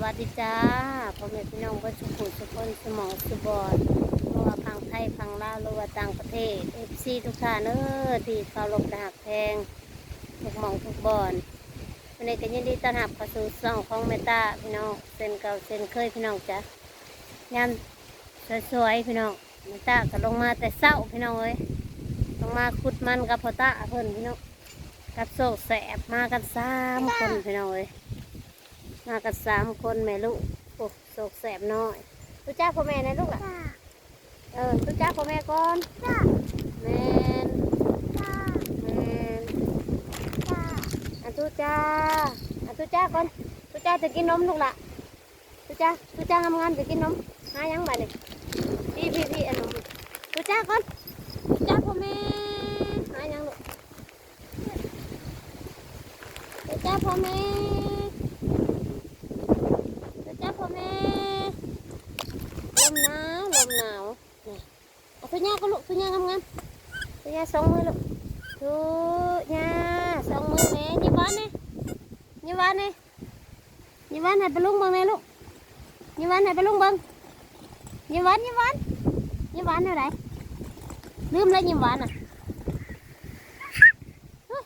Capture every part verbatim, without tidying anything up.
วัสดีจ้า พ่อแม่พี่น้องเบิดสุขุสุคน สุหม่องสุบอน บ่ว่าฝั่งไทย ฝั่งลาว หรือว่าต่างประเทศ เอฟซี ทุกท่านเอ้อ ที่เคารพและฮักแพง ทุกหม่องทุกบอน วันนี้ก็ยินดีต้อนรับเข้าสู่ช่องของแม่ตาพี่น้อง เช่นเก่าเช่นเคยพี่น้องจ้ะ ยามสวยๆพี่น้อง แม่ตาก็ลงมาแต่เช้าพี่น้องเอ้ย ลงมาขุดมันกับพ่อตาเพิ่นพี่น้อง กับโชคแสบ มากันสามคนพี่น้องเอ้ย มากันสามคนแม่ลูก โอ้ โชคแสบน้อย ตุ๊จ้าพ่อแม่นะลูกล่ะ เออ ตุ๊จ้าพ่อแม่ก่อน แม่น แม่น อ่ะตุ๊จ้า อ่ะตุ๊จ้าก่อน ตุ๊จ้าจะกินนมลูกล่ะ ตุ๊จ้า ตุ๊จ้างามๆจะกินนม หายังบาดนี่ พี่พี่พี่อันนม ตุ๊จ้าก่อน ตุ๊จ้าพ่อแม่ หายังลูก ตุ๊จ้าพ่อแม่ ตุ๊จ้าพ่อแม่ ลมหนาว ลมหนาว นี่ เอาตุ๊ย่าก็ลูก ตุ๊ย่างามๆ ตุ๊ย่าสองมือลูก ตุ๊ย่าสองมือแม่ ยิ้มหวานแน่ ยิ้มหวานแน่ ยิ้มหวานให้ป้าลุงเบิ่งแน่ลูก ยิ้มหวานให้ป้าลุงเบิ่ง ยิ้มหวาน ยิ้มหวาน ยิ้มหวานแนวใด ลืมแล้วยิ้มหวานน่ะ เฮ้ย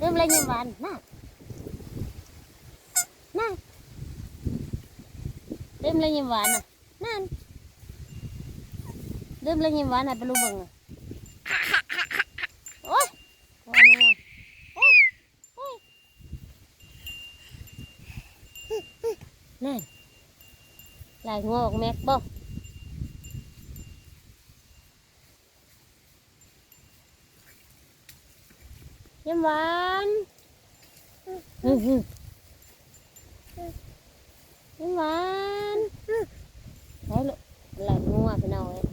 ลืมแล้วยิ้มหวาน น่ะ น่ะ ลืมแล้วยิ้มหวานน่ะ นั่น ลืมแล้วยิ้มหวานให้ป้าลุงเบิ่งน่ะ โอ๊ย โอ๊ย โอ๊ย นั่น หลายหัวออกแม็กบ่ ยิ้มหวาน อื้อหือ ยิ้มหวาน ไปลูก หลายหัวพี่น้องเอ้ย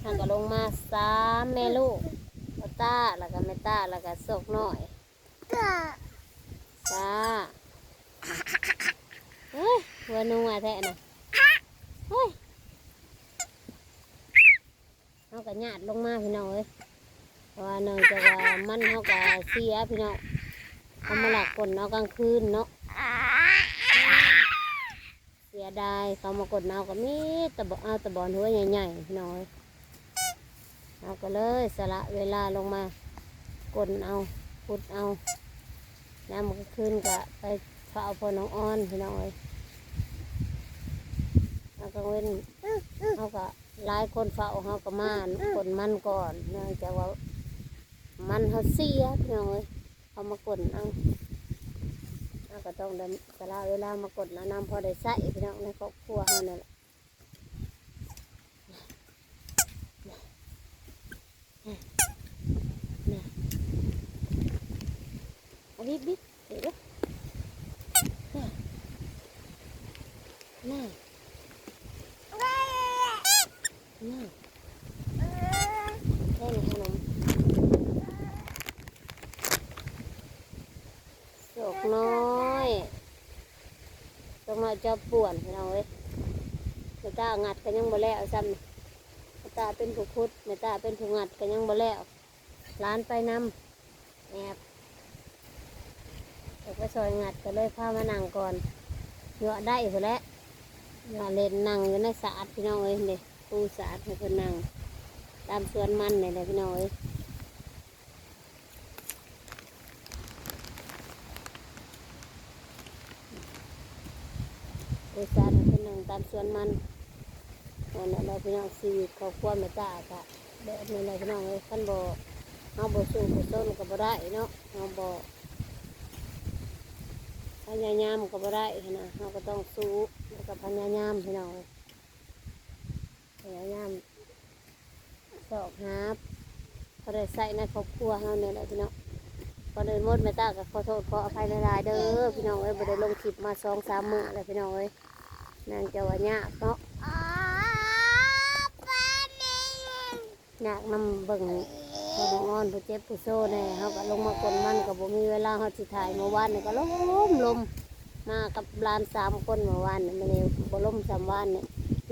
ทางก็ลงมาสามแม่ลูก ป้าตา แล้วก็แม่ตา แล้วก็โชคน้อย จ้า เฮ้ย หัวหนูมาแท้น่ะ เฮ้ย เฮาก็หยาดลงมาพี่น้องเอ้ย เพราะว่าเนื่องจากว่ามันเฮาก็เสียพี่น้อง เอามาหลักก้นเอากลางคืนเนาะ เสียดาย เขามาก้นเอาก็มีแต่บ่ เอาแต่บ่อนหัวใหญ่ๆพี่น้องเอ้ย เฮาก็เลยสละเวลาลงมาก้นเอา ขุดเอา ยามกลางคืนก็ไปเฝ้าพ่อน้องออนพี่น้องเอ้ย เอากลางเว้น เฮาก็หลายคนเฝ้า เฮาก็มาก้นมันก่อน เนื่องจากว่ามันเฮาเสียพี่น้องเอ้ย เอามาก้นเอา เฮาก็ต้องได้สละเวลามาก้นเอานำ พอได้ใช้พี่น้องในครอบครัวเฮานั่นแหละ เอาบิดบิด เดี๋ยวเด้อ น่ะ น่ะ น่ะ ได้ไหมขนม โชคน้อย โชคน้อยจอบป่วนพี่น้องเอ้ย แม่ตางัดก็ยังบ่แล้วซ้ำ แม่ตาเป็นผู้ขุด แม่ตาเป็นผู้งัดก็ยังบ่แล้ว หลานไปนำ แอบ อยากไปซอยงัดก็เลยพามานั่งก่อน เหยาะได้พู้นแหละ เหยาะเล่นนั่งอยู่ในสาดพี่น้องเอ้ย นี่ ปูสาดให้เพิ่นนั่ง ตามสวนมันนี่แหละพี่น้องเอ้ย ปูสาดให้เพิ่นนั่งตามสวนมัน นั่นแหละพี่น้อง ชีวิตครอบครัวแม่ตาก็แบบนี้แหละพี่น้องเอ้ย คันบ่ เฮาบ่สู้บ่ซนก็บ่ได้เนาะ เฮาบ่พยายามก็บ่ได้หั้นนะ เฮาก็ต้องสู้ แล้วก็พยายามพี่น้องเอ้ย พยายามซอกหาพอได้ใช้ในครอบครัวเฮานี่แหละพี่น้อง ก่อนอื่นหมดแม่ตาก็ขอโทษขออภัยหลายๆเด้อพี่น้องเอ้ย บ่ได้ลงคลิปมาสองสามมื้อแล้วพี่น้องเอ้ย เนื่องจากว่ายากเนาะ ยากนำเบิ่งผู้น้องออนผู้เจ็บผู้โซแหน่ เฮาก็ลงมาก้นมันก็บ่มีเวลา เฮาสิถ่าย เมื่อวานนี่ก็ลมลม มากับหลานสามคนเมื่อวานนี่ มื้อนี้บ่ลมส่ำวานนี่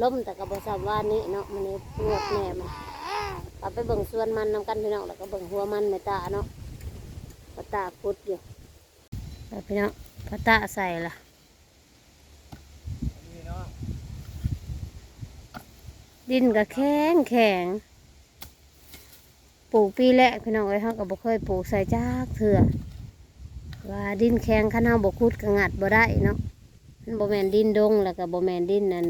ลมแต่ก็บ่ส่ำวานนี้เนาะ มื้อนี้งวดแหน่มัน เอาไปเบิ่งสวนมันนำกันพี่น้อง แล้วก็เบิ่งหัวมันแม่ตาเนาะ ป้าตาขุดอยู่ แล้วพี่น้อง ป้าตาใส่ละ ดินก็แข็งแข็ง ปลูกปีแรกพี่น้องเอ้ย เฮาก็บ่เคยปลูกใส่จักเทื่อ ว่าดินแข็ง คันเฮาบ่ขุดก็งัดบ่ได้เนาะ มันบ่แม่นดินดง แล้วก็บ่แม่นดินอัน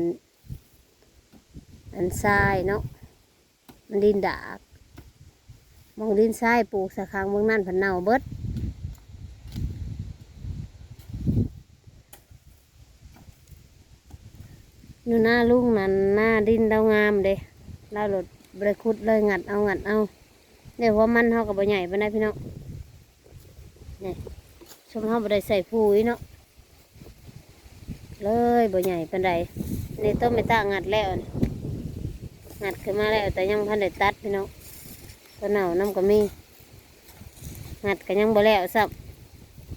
อันทรายเนาะ มันดินดาก หม่องดินทรายปลูกใส่ข้างเบิ่งนั่นพันเน่าเบิด อยู่หน้าลุงนั่น หน้าดินลาวงามเด้ ลาวโลดบ่ได้ขุดเลย งัดเอา งัดเอา เด้ หัวมันเฮาก็บ่ใหญ่ปานใดพี่น้อง นี่ ซุมเฮาบ่ได้ใส่ปุ๋ยเนาะ เลยบ่ใหญ่ปานใด นี่ต้นไม้ตางัดแล้วนี่ งัดขึ้นมาแล้ว แต่ยังบ่ทันได้ตัดพี่น้อง ตัวเน่านำก็มี งัดก็ยังบ่แล้วซ้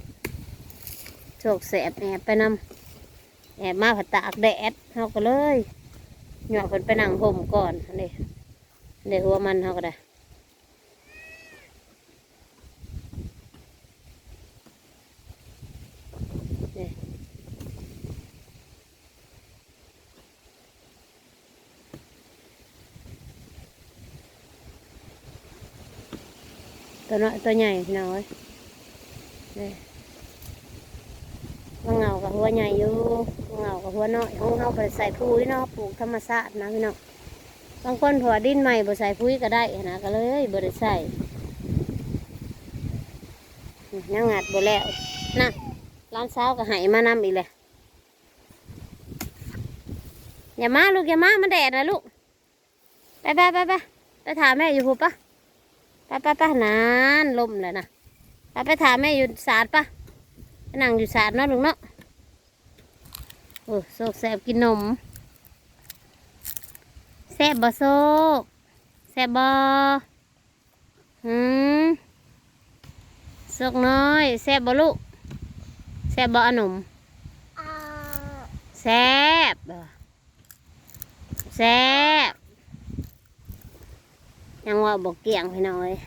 ำ โชคแสบแอบไปนำ แอบมาผัดตากแดด เฮาก็เลย หยอกเพิ่นไปนั่งห่มก่อน นี่ นี่หัวมันเฮาก็ได้ นี่ ตัวน้อยตัวใหญ่พี่น้องเอ้ย นี่ มะเหงากับหัวใหญ่อยู่ มะเหงากับหัวน้อย ของเฮาบ่ได้ใส่ปุ๋ยเนาะ ปลูกธรรมชาตินะพี่น้อง บางคนผัวดินใหม่บ่ใส่ปุ๋ยก็ได้นะ ก็เลยบ่ได้ใส่ ยังงัดบ่แล้วนะ หลานสาวก็ให้มานำอีกเลย อย่ามาลูก อย่ามา มันแดดนะลูก ไปไปไปไป ไปถามแม่อยู่พู้นปะ ไปไปไป นาน ลมแล้วนะ ไปไปถามแม่อยู่ศาลปะ ไปนั่งอยู่ศาลเนาะลูกเนาะ โอ้ โชคแสบกินนม แสบบ่โชค แสบบ่ หืม โชคน้อย แสบบ่ลูก แสบบ่อะหนม แสบ แซ่บ ยังเว้าบ่เกี่ยงพี่น้องเอ้ย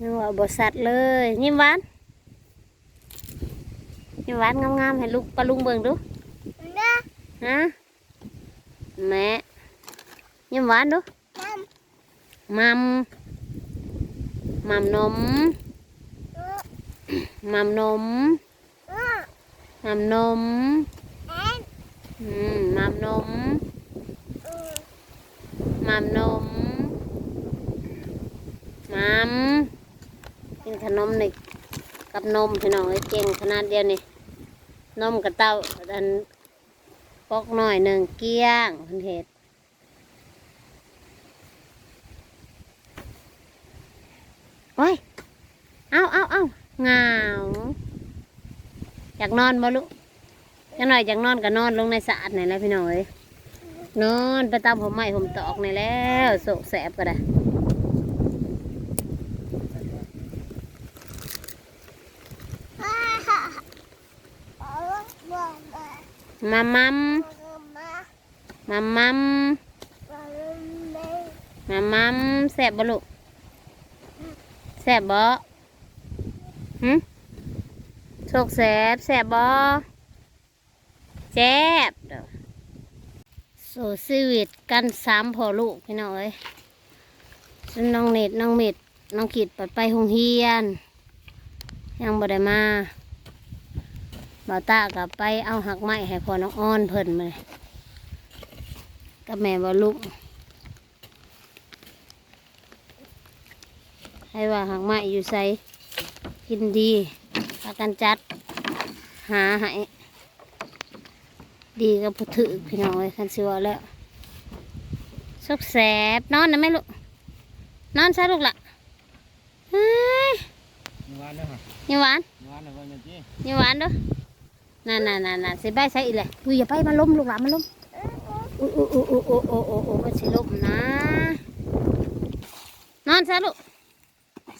ยังเว้าบ่ชัดเลย ยิ้มหวาน ยิ้มหวานงามๆ ให้ลูกป้าลุงเบิ่งดู ฮะ แม่ ยิ้มหวานดู มัม มัมนม มัมนม มัมนม อืม มัมนม มัมนม มัม กินขนมนี่กับนมพี่น้องเอ้ย เก่งขนาดเดียวนี่ นมกับเต้า อัน ปอกน้อยหนึ่งเกลี้ยง เพิ่นเฮ็ด โอ้ย เอาเอาเอา เหงา อยากนอนบ่ลูก จักหน่อยอยากนอนก็นอนลงในสาดนี่แหละพี่น้องเอ้ย นอนไปตามผมไม้ผมตอกนี่แล้ว โชคแสบก็ได้ มัมมัม มัมมัม มัมมัม แซ่บบ่ลูก แซ่บบ่ หึ โชคแสบ แซ่บบ่ แซ่บเด้อ สู้ชีวิตกันสามพ่อลูกพี่น้องเอ้ย ส่วนน้องเนตร น้องเม็ด น้องขีดไป ไปโรงเรียน ยังบ่ได้มา บ่าวต้าก็ไปเอาหากไม้ให้พ่อน้องออนเพิ่นมา กับแม่บ่าวลุง ให้ว่าหากไม้อยู่ไส กินดี พากันจัด หาให้ ดีกับผู้ถือพี่น้องเอ้ย คันสิว่าแล้ว โชคแสบ นอนนะแม่ลูก นอนซะลูกล่ะ เฮ้ย ยิ้มหวานเด้อฮะ ยิ้มหวาน ยิ้มหวานเด้อเบิ่งหน่อยสิ ยิ้มหวานเด้อ นั่นๆๆๆ สิไปไสอีกแหละ อุ้ย อย่าไป มาล้มลูกหลาน มาล้ม อุ้ยๆๆๆๆๆๆ มันสิล้มนะ นอนซะลูก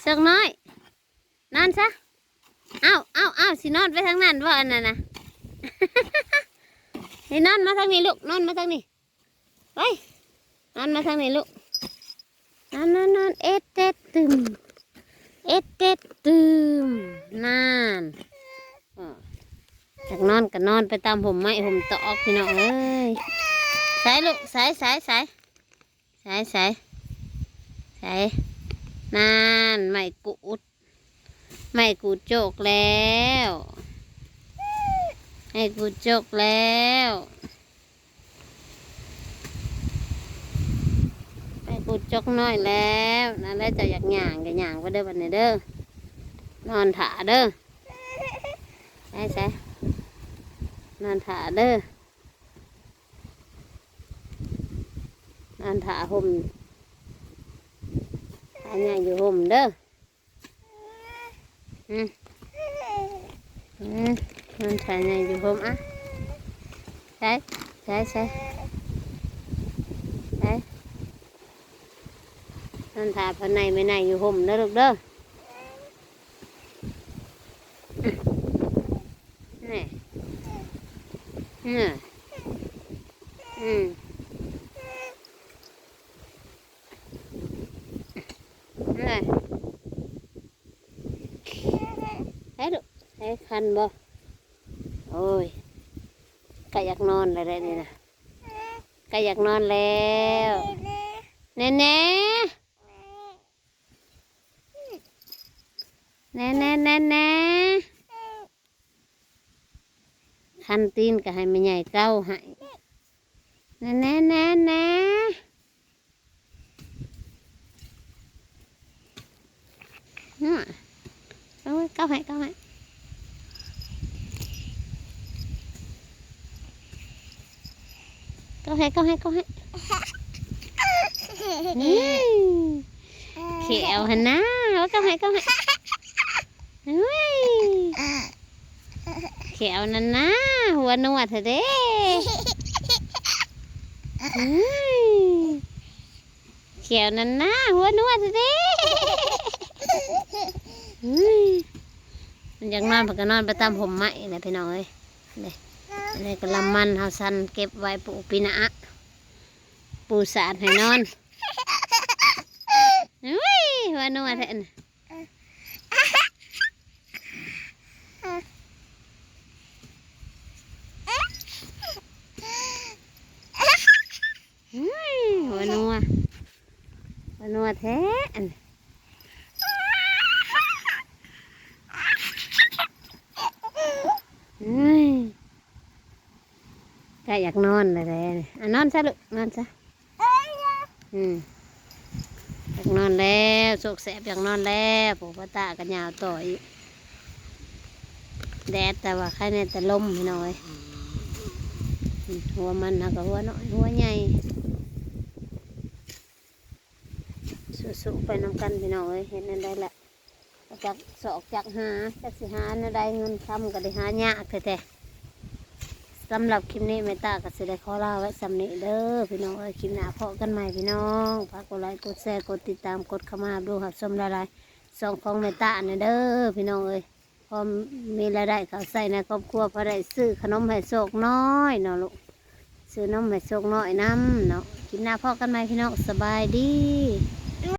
เสือกน้อย นอนซะ เอ้าเอ้าเอ้า สินอนไปทางนั้นบ่ อันนั้นนะ นี่นอนมาทางนี้ลูก นอนมาทางนี้ ไป นอนมาทางนี้ลูก นอนนอนนอน เอ็ดเต็ดตึม เอ็ดเต็ดตึม นั่น อ้อ อยากนอนก็นอนไปตามผมไม้ผมตอกพี่น้องเอ้ ใส่ลูก ใส่ ใส่ ใส่ ใส่ ใส่ ใส่ นั่น ไม้กูด ไม้กูดจกแล้ว ไม้กูดจกแล้ว ไม้กูดจกน้อยแล้ว นั่นแหละ เจ้าอยากย่างก็ย่างไปเด้อ บัดนี้เด้อ นอนถ่าเด้อ ใส่ ใส่ นอนถ่าเด้อ นอนถ่าห่ม ถ่าใหญ่อยู่ห่มเด้อ อืม อืม นอนถ่าใหญ่อยู่ห่มอ่ะ ใส่ ใส่ ใส่ ใส่ นอนถ่าพ่อในแม่ในอยู่ห่มเด้อลูกเด้อ นี่ นี่ อืม นี่ เฮ้ยลูก เฮ้ย คันบ่ โอ้ย ก็อยากนอนแล้วเด้นี่นะ ก็อยากนอนแล้ว แน่แน่ แน่แน่แน่แน่ คันตีนก็ให้แม่ใหญ่เกาให้ แน่แน่แน่แน่ อืม เกาให้ เกาให้ เกาให้ เกาให้ เกาให้ เกาให้ อืม เขียวหันหน้า ว่าเกาให้ เกาให้ เฮ้ย เขียวนั่นนะ หัวนวดเถอะเด้ เฮ้ย เขียวนั่นนะ หัวนวดเถอะเด้ เฮ้ย มันอยากนอน เพิ่นก็นอนไปตามห่มไม้นะพี่น้องเอ้ย นี่ อันนี้กะหล่ำมันเฮาสั่นเก็บไว้ปลูกปีหน้า ปูสาดให้นอน เฮ้ย หัวนวดแท้น่ะ เฮ้ย หัวนัว หัวนัวแท้อัน เฮ้ย ก็อยากนอนเลยแหละ อ่ะ นอนซะลูก นอนซะ อืม อยากนอนแล้ว โศกแสบอยากนอนแล้ว ปลูกปะตากันยาวต่ออีก แดด แต่ว่าใครแน่แต่ลมพี่น้อย อืม หัวมันนะก็หัวน้อย หัวใหญ่ สู้ๆไปนำกันพี่น้องเอ้ย เห็นนั่นได้ละ จักซอกจักหา จักสิหาแนวใด เงินคำก็ได้หายากแท้ๆ สำหรับคลิปนี้แม่ตาก็สิได้ขอลาไว้ส่ำนี้เด้อพี่น้องเอ้ย คลิปหน้าพบกันใหม่พี่น้อง ฝากกดไลค์ กดแชร์ กดติดตาม กดเข้ามาดูรับชมหลายๆ ช่องของแม่ตาเนี่ยเด้อพี่น้องเอ้ย พอมีรายได้เข้าใช้ในครอบครัว พอได้ซื้อขนมให้โชคน้อยเนาะลูก ซื้อนมให้โชคน้อยนำเนาะ คลิปหน้าพบกันใหม่พี่น้อง สบายดี